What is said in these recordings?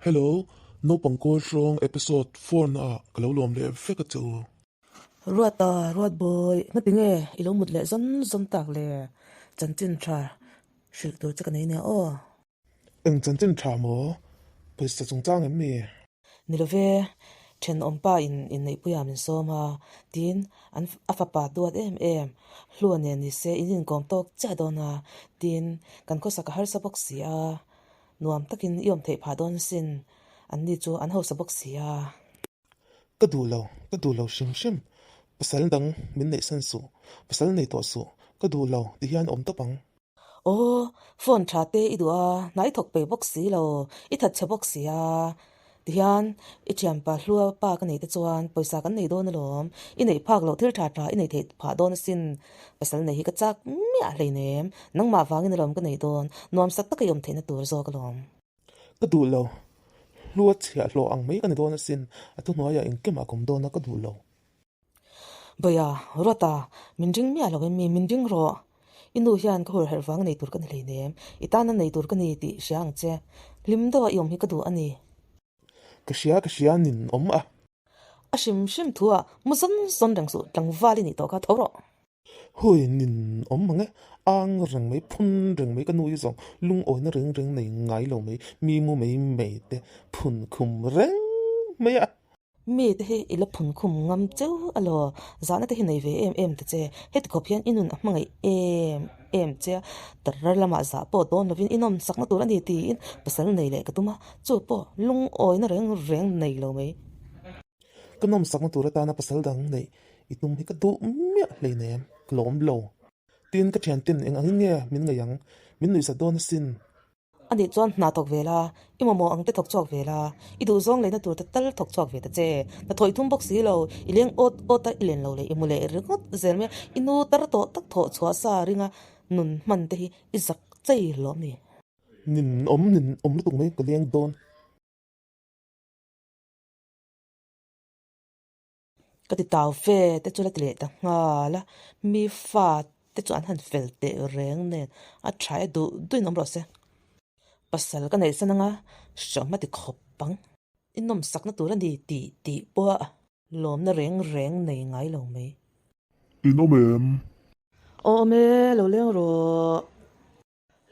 Hello, naupang kawl hrawng episode 4 na ah ka lo lawm leh vek a che u. Ruata, Ruatbawi, ngati nge i lo mut leh zawn zawn tak le? Chanchin tha hrilh tur che ka nei nia aw. Eng chanchin tha maw? Pawisa chungchang em mi? Ni lo ve, thenawm pa in inneihpuia min sawm a, tiin an a fapa duat em em, Hlua nen ni se in inkawm tawk chiah dawn a, tiin kan khawsak a harsa bawk si a, nuam takin i awm theih phah dawn sin, anni chu an hausa bawk si a. Ka duh lo, ka duh lo hrim hrim, pasal dang min neihsan suh, pasal nei tawh suh, ka duh lo ti hian awm tawp ang. Aw, phone tha te i duh a, hna i thawk peih bawk si lo, i that chhe bawk si a. Tihian, i thianpa hlua pa ka nei te chuan pawisa kan nei dawn alawm, i neih phak loh thil tha tha i nei theih phah dawn asin. Pasal nei hi ka chak miah hleinem, nangmah vangin alawm ka nei dawn, nuamsak taka i awm theihna tur zawk alawm. Ka duh lo, hlua chhiah hlawh ang mai ka ni dawn asin, a thuhnuaiah engkimah ka awm dawn a, ka duh lo. Bawia, Ruata, min ring miah lo em mi, min ring rawh. I nu hian ka hur herh vang nei tur ka ni hleinem, i tana nei tur ka ni tih hria ang che. Hlim deuha i awm hi ka duh a ni. Ka hria, ka hria nin awm a. A hrim hrim thu ah mu zawn zawn reng suh, tlangval i nih tawh kha tho rawh. Hui, nin awm ang e, ang reng mai, phun reng mai ka nu hi zawng lungawina reng reng nei ngai lo mai, mi mu mai mai te phun khum reng mai a. Mi te hi i la phun khum ngam cheu a law, zahna te hi nei ve em em ta che, heti khawp hian i nun a hmangaih em em che a, tar lamah zah pawh dawn lovin i nawm sakna tur a ni tiin pasal nei leh ka tum a, chu pawh lungawina reng reng nei lo mai. Ka nawm sakna tur atana pasal dang neih i tum hi ka duh miah hleinem, ka lawm lo. Tin, ka thianten eng angin nge min ngaih ang, min nuihzat dawn asin. A nih chuan hna thawk ve la, i mamawh ang te thawk chhuak ve la, i duhzawng leina tur te tal thawk chhuak ve ta che. Hna thawih thum bawk si lo, i leng awt awt a, i len lo leh i mu leh ringawt zel mai a, i nu tar tawh tak thawh chhuah sa ringa nun hman te hi i zak chei hlawm ni. Nin awm nin awm lutuk mai ka leng dawn. Ka ti tau fe te chu la ti leh ta nghal a, mi fa te chu an han fel teh reng nen a tha e duh duhin awm rawh se. Pasal ka neih san anga hriam a ti khawp ang. I nawmsakna tur a ni tih tih pawh a lawmna reng reng nei ngai lo mai. In awm em? Aw awm e, lo leng rawh.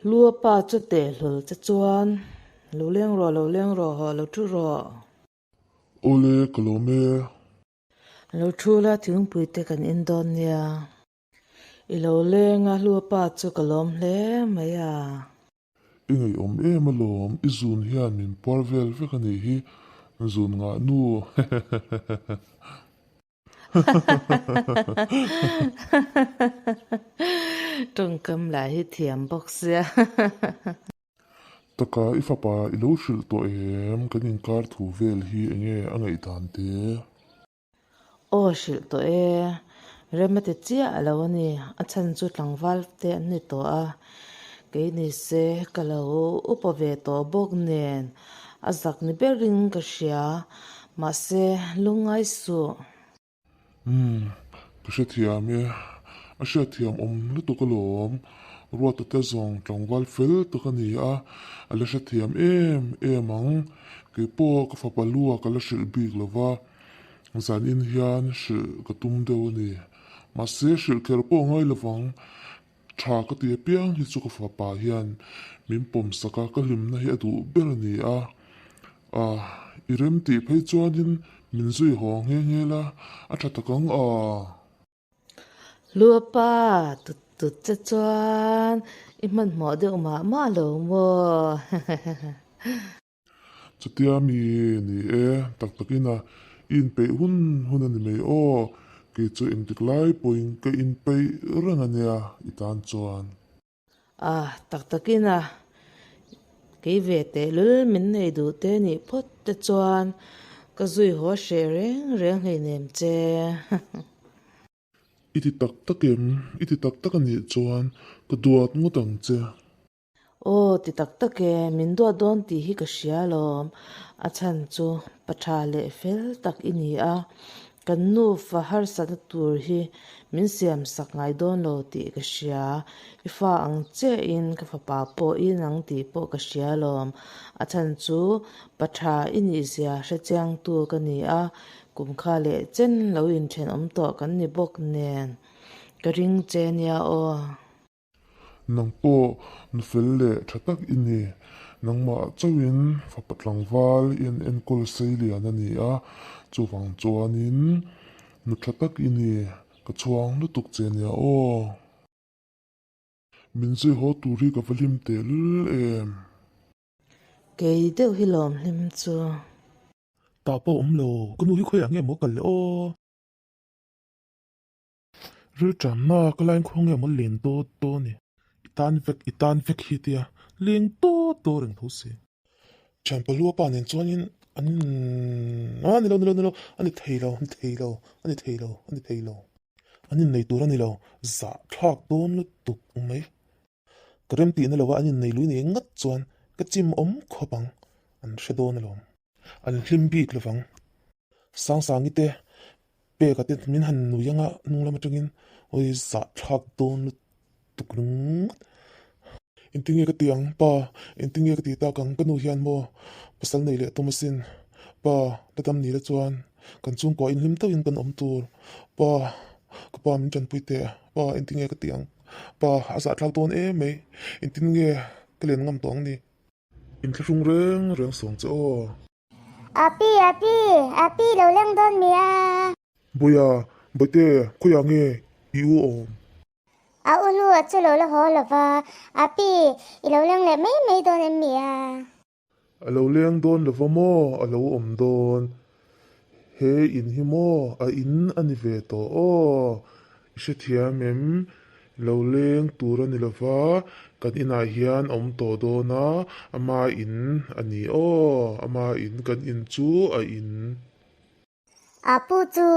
Hlua pa chu teh hlawl che chuan lo leng rawh, lo leng rawh, hawh lo thu rawh. Awle, ka lawm e. Lo thu la thingpui te kan in dawn nia. I lo leng a, Hlua pa chu ka lawm hle mai a. I ngaihawm em alawm, i zun hian min puar vel vek a nih hi, zun ngah nu hehehehe. Tawngkam lah hi thiam bawk sia. Taka i fapa i lo hrilh tawh em? Kan inkar thu vel hi enge a ngaihdan te? Aw hrilh tawh e, rem a ti chiah lo a ni, a chhan chu tlangval te an ni tawh a, kei ni se ka lo upa ve tawh bawk nen a zak ni berin ka hria, mahse lungngai suh. Umm, ka hrethiam e. A hriatthiam awm lutuk alawm. Ruata te zawng tlangval fel tak a ni a, a la hrethiam em em ang. Kei pawh ka fapa lua ka la hrilh bik lo va, zanin hian hrilh ka tum deuh a ni. Mahse, hrilh kher pawh ngai lo vang. Tha ka ti apiang hi chu ka fapa hian min pawmsak a, ka hlimna hi a duh ber a ni a. Ah, i rem tih phei chuanin min zui haw nghe nghe la, a tha tak ang a. Luapa, tut tut che chuan i hmanhmawh deuh mah mah lo maw? Chutia mi ni e, tak takin a, i inpeih hun hun a ni mai aw, kei chu engtik lai pawhin ka inpeih reng a nia i tan chuan. A, tak takin a, kei ve tehlul min nei duh te nih phawt te chuan ka zui haw hreh reng reng hleinem che. I ti tak tak em? I ti tak tak a nih chuan ka duat ngawt ang che. Aw, ti tak tak e, min duat dawn tih hi ka hria alawm. A chhan chu pa tha leh fel tak i ni a, Kan nufa harsatna tur hi min siam sak ngai dawn lo tih ka hria. I fa ang chiahin ka fapa pawh i nang tih pawh ka hria alawm. A chhan chu pa tha i nihzia hre chiangtu ka ni a, kum kha leh chen lo inthenawm tawh kan ni bawk nen ka ring che nia aw. Nang pawh nu fel leh tha tak i ni. Nangmah chauhin fapa tlangval i an enkawl sei lian a ni a, chuvang chuanin nu tha tak i ni. Ka chhuang lutuk che nia aw. Min zui haw tur hi ka va hlim tehlul em. Kei deuh hi lawm hlim chu. Tah pawh awm lo, ka nu hi khawiah nge maw kal le aw. Rilṭamna ka lain khaw nge maw len daw daw ni. I tan vek, i tan vek hi tia leng daw daw reng tho si. Thianpa lua pa nen chuanin an a ni lo, ni lo, ni lo, a ni thei lo, a ni thei lo, a ni thei lo, a ni thei lo. An innei tur a ni lo, zahthlak dawn lutuk mai. Ka remtihna lova an innei lui nei ngat chuan ka chim awm khawp ang, an hre dawn alawm. An hlim bik lovang. Sangsangi te peka te min han nui anga hnung lam atangin awi zahthlak dawn lutuk ringawt. Engtinge ka ti ang pa, engtinge ka ti tak ang ka nu hian maw pasal nei leh tum asin. Pa, la dam ni la chuan kan chhungkua inhlim tawhin kan awm tur. Pa, ka pa min tanpui teh, pa engtinge ka ti ang. Pa, a zahthlak dawn em mai, engtin nge ka len ngam tawh ang ni? Inthlahrung reng reng sawng che aw. Api, api, api lo leng dawn mi a. Bawiha, Bawihte, khawiah nge i u awm? A u nu a chu lo la haw lo va, api, i lo leng leh mai mai dawn em mi a? A lo leng dawn lo va maw? A lo awm dawn. He in hi maw? A in a ni ve tawh aw. I hrethiam em? Lo leng tur a ni lo va, kan inah hian a awm tawh dawn a, ama in a ni aw. Ama in, kan in chu a in. A pu chu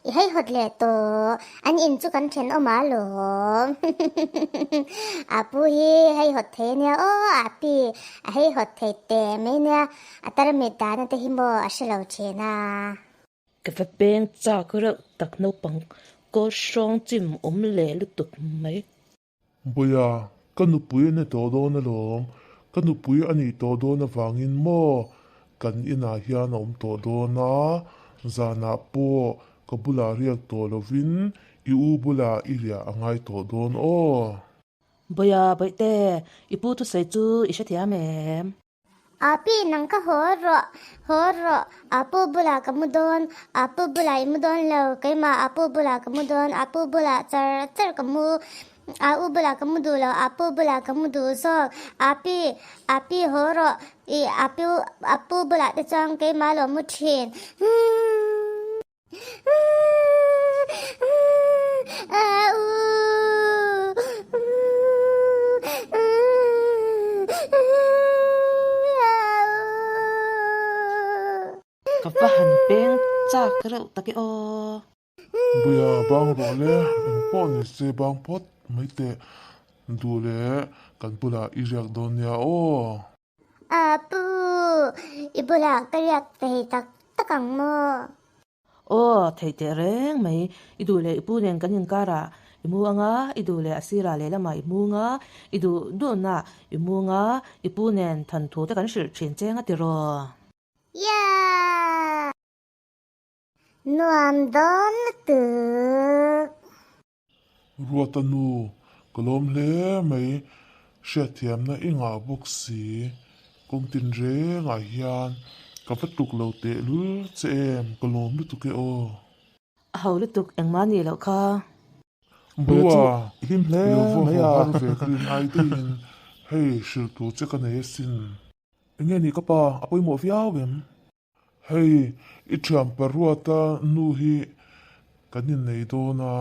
i haihawt leh tawh, an in chu kan thenawm a lawm. A pu hi haihawt thei ania aw, a pi a haihawt thei teh mai nia, a tarmit dahna te hi maw a hre lo thin a. Ka va peng chak reuh tak naupang kawl hrawng chim awm leh lutuk mai. Bawiha, ka nupui a ni tawh dawn alawm. Ka nupui a nih tawh dawn avangin maw kan inah hian a awm tawh dawn a, zanah pawh ka bulah riak tawh lovin i u bulah i riah a ngai tawh dawn aw. Bawiha, Bawihte, i pu thusawi chu i hrethiam em? Api nang ka haw rawh, haw rawh, Apu bulah ka mu dawn, Apu bulah i mu dawn lo, keimah Apu bulah ka mu dawn, Apu bulah char char ka mu, A u bulah ka mu duh lo, Apu bulah ka mu duh zawk, Api, Api haw rawh, i Apu, Apu bulah te chuan keimah lo mu thin. Ka va han peng chak reuh tak e aw. Buia bang rawh le, eng pawh ni se bang phawt mai teh duh leh kan bulah i riak dawn nia aw. Apu, i bulah ka riak thei tak tak ang maw? Aw, theih teh reng mai. I duh leh i pu nen kan inkarah i mu anga, i duh leh a sirah lehlamah i mu anga, i duh duhna i mu anga, i pu nen thanthu te kan hrilh thin cheng a tiraw? Yeah! Nuam dawn lutuk. Ruata nu, ka lawm hle mai, hriatthiamna i ngah bawk si, kawng tinrengah hian ka va tluk lo tehlul che em, ka lawm lutuk e aw. A ho lutuk engmah nih loh kha. Bua, i lo va haw har ve ka rin ai daihin hei hrilh tur che ka nei asin. Enge nih ka pa, a pawimawh viau em? Hei, i thianpa Ruata nu hi kan innei dawn a,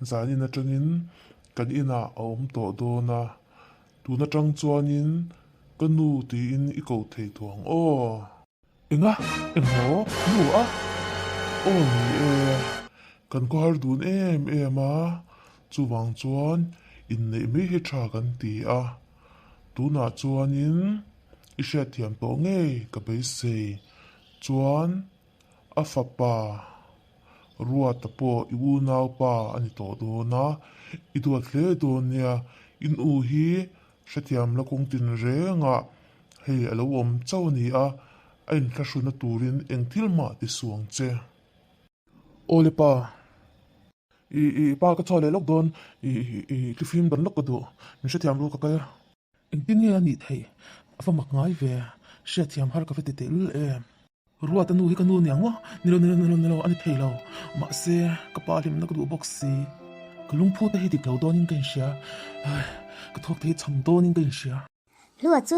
zan in atangin kan inah a awm tawh dawn a, tun atang chuanin ka nu tiin i koh thei tawh ang aw. Enga? Engmaw? Nu a? Aw ni e, kan khawhar dun em em a, chuvang chuan inneih mai hi tha kan ti a, tunah chuanin I hriatthiam tawh ngei ka beisei chuan a fapa Ruata pawh i unaupa a ni tawh dawn a, i duat hle dawn nia. In u hi hrethiam la kawng tin rengah hei a lo awm chauh a ni a, a inthlahruna turin eng thil mah ti suang che. Aw le pa, i i pa ka chhuah leh lawk dawn, i i i fim dawn lawk ka duh, min hrethiam ru ka kal. Engtin nge a nih theih? A va mak ngai ve, hriatthiam har ka va ti tehlul em. Ruata nu hi ka nu niang maw? Nilo nilo nilo nilo a ni thei lo, mahse ka pa hlimna ka duh bawk si. Ka lungphu te hi dik lo dawnin ka inhria, ai ka thawk thei cham dawnin ka inhria. Hlua chu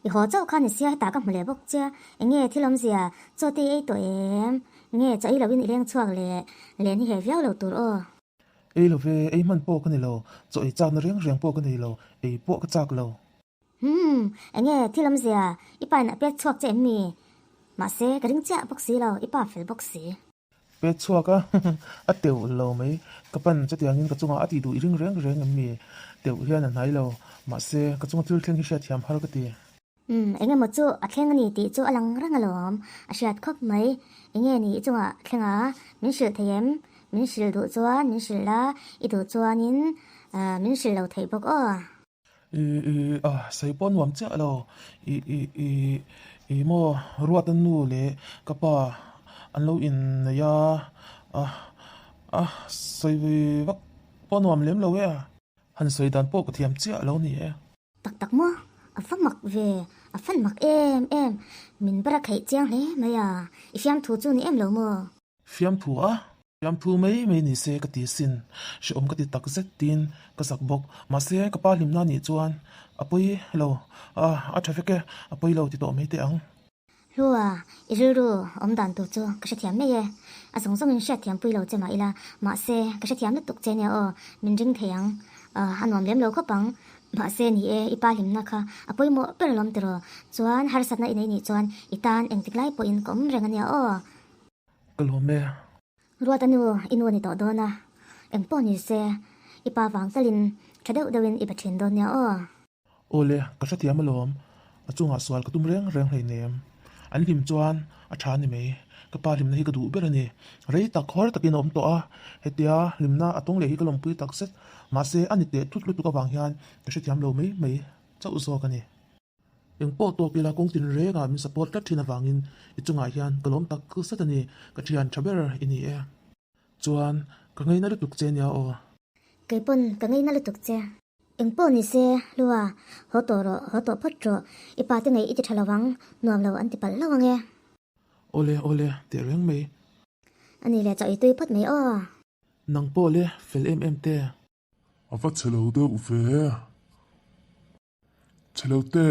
i haw chauh kha ni sia hetah ka hmu leh bawk che, enge thil awmzia chaw te i ei tawh em? Nge chaw ei loin i leng chhuak leh len hi heh viau lo tur aw. Ei lo ve, ei hman pawh ka ni lo, chaw ei chakna reng reng pawh ka nei lo, ei pawh ka chak lo. Humm, enge thil awmzia, i pa in a pek chhuak che em mi? Mahse, ka ring chiah bawk si lo, i pa fel bawk si. Pek chhuak a, a teuh lo mai, ka pan chutiangin ka chungah a tih duh i ring reng reng em mi? Teuh hian a hnai lo, mahse, ka chunga thil thleng hi hriatthiam har ka ti. Umm, enge maw chu a thleng a ni tih chu a lang reng alawm, a hriat khawp mai. Enge ni i chungah thleng a, min hrilh thei em? Min hrilh duh chuan min hrilh a, i duh chuanin min hrilh lo theih bawk aw. I i a, sawi pawh nuam chiah lo. I i i i maw Ruata nu leh ka pa an lo inneih a, a a sawi vak pawh nuam lem lo e a. Han sawi dan pawh ka thiam chiah lo ni e. Tak tak maw? A va mak ve, a fan mak em em, min bar a kheih chiang hle mai a, i fiamthu chu ni em lo maw? Fiamthu a? Fiamthu mai mai ni se ka ti sin, hrehawm ka ti tak zet tiin ka zak bawk. Mahse ka pa hlimna nih chuan a pawi lo, a a tha vek e, a pawi lo ti tawh mai teh ang. Hlua, i rilru awm dan tur chu ka hrethiam mai e. A zawng zawngin hriatthiam pui lo che mah ila, mahse ka hrethiam lutuk che nia aw, min ring thei ang. A nuam lem lo khawp ang. Mahse ni e, i pa hlimna kha a pawimawh ber alawm tiraw. Chuan harsatna i nei nih chuan i tan engtik lai pawhin ka awm reng ania aw. Ka lawm e. Ruata nu, i nu a ni tawh dawn a, engpawh ni se, i pa vang talin tha deuh deuhin i be thin dawn nia aw. Aw le, ka hrethiam alawm, a chungah sual ka tum reng reng hleinem. An hlim chuan a tha ni mai, ka pa hlimna hi ka duh ber a ni. Rei tak hawr takin a awm tawh a, hetia hlimna a tawng leh hi ka lawmpui tak zet. Mahse, a ni teh thut lutuk avang hian ka hrethiam lo mai mai chauh zawk a ni. Eng pawh tawk ila kawng tin rengah min support tlat thin avangin i chungah hian ka lawm tak zet a ni, ka thian tha ber i ni e. Chuan ka ngaina lutuk che nia aw. Kei pawn ka ngaina lutuk che. Eng pawh ni se, Lua, haw tawh rawh, haw tawh phawt rawh, i pa te ngei i ti tha lo ang, nuam lo an ti palh hlauh ang e. Awle, awle, teh reng mai. A ni le, chaw ei tui phawt mai aw. Nang pawh le, fel em em te. A va chhe lo deuh ve. Chhe lo te,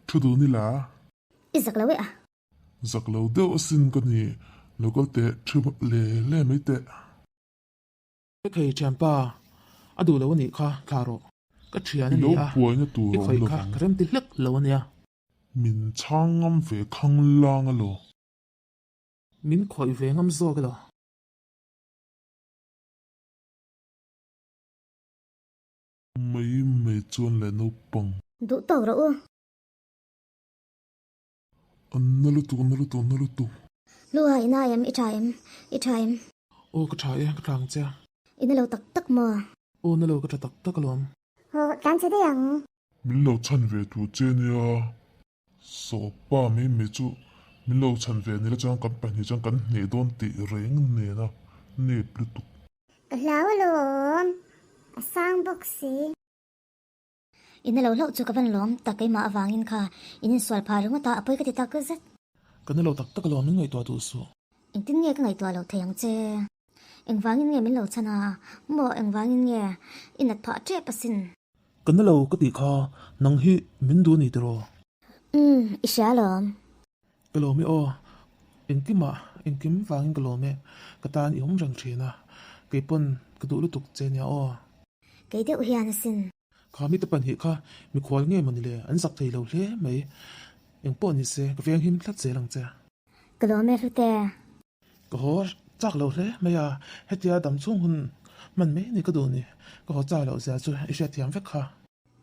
thu dun ila. I zak lo e a. Zak lo deuh asin ka ni, lo kal teh thu le le mai teh. Hei thianpa, a duh lo a nih kha, thla rawh. Ka thian a ni a, i khawih kha ka remti hlek lo a nia. Min chhang ngam ve khang lang a lo. Min khawih ve ngam zawk elo. Mai mai chuan leh naupang. Duh tawk rawh u. An na lutuk, na lutuk, na lutuk. Lua, i na em? I tha em? I tha em? Aw, ka tha e, ka tlang che. I na lo tak tak maw? Aw, na lo, ka tha tak tak alawm. Aw, tlan che daih ang. Min lo chhan ve tur che nia. Sawpa mai mai chu min lo chhan ve nila chuan kan pahnih chuan kan hneh dawn tih reng nena nep lutuk. Ka hlau alawm, a sang bawk si. I na lo hlauh chu ka van lawm tak keimah avangin kha in insual phah ringawt a, a pawi ka ti tak zet. Ka na lo tak tak alawm min ngaihtuah duh suh. Engtin nge ka ngaihtuah loh thei ang che? Engvangin nge min lo chhan a? Maw engvangin nge i nat phah tep asin? Ka na lo ka tih kha nang hi min duh a ni tiraw? Umm i hria alawm. Ka lawm e aw, engkimah engkim vangin ka lawm e, ka tan i awm reng thin a, keipawn ka duh lutuk che nia aw. Kei deuh hian asin. Kha mite pahnih kha mikhual nge mawni le, an zak thei lo hle mai, engpawh ni se ka veng him tlat zel ang che. Ka lawm e Hlute. Ka haw chak lo hle mai a, hetia dam chhung hun hman mai ni ka duh ni, ka haw chak loh zia chu i hriatthiam vek kha.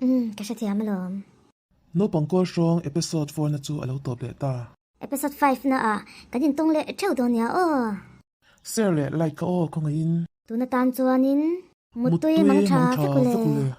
Umm, ka hrethiam alawm. Naupang kawl hrawng episode four na chu a lo tawp leh ta. Episode five na ah kan intawng leh theuh dawn nia aw. Share leh like ka aw khawngaihin. Tuna tan chuanin Muttui mangtha vek ule.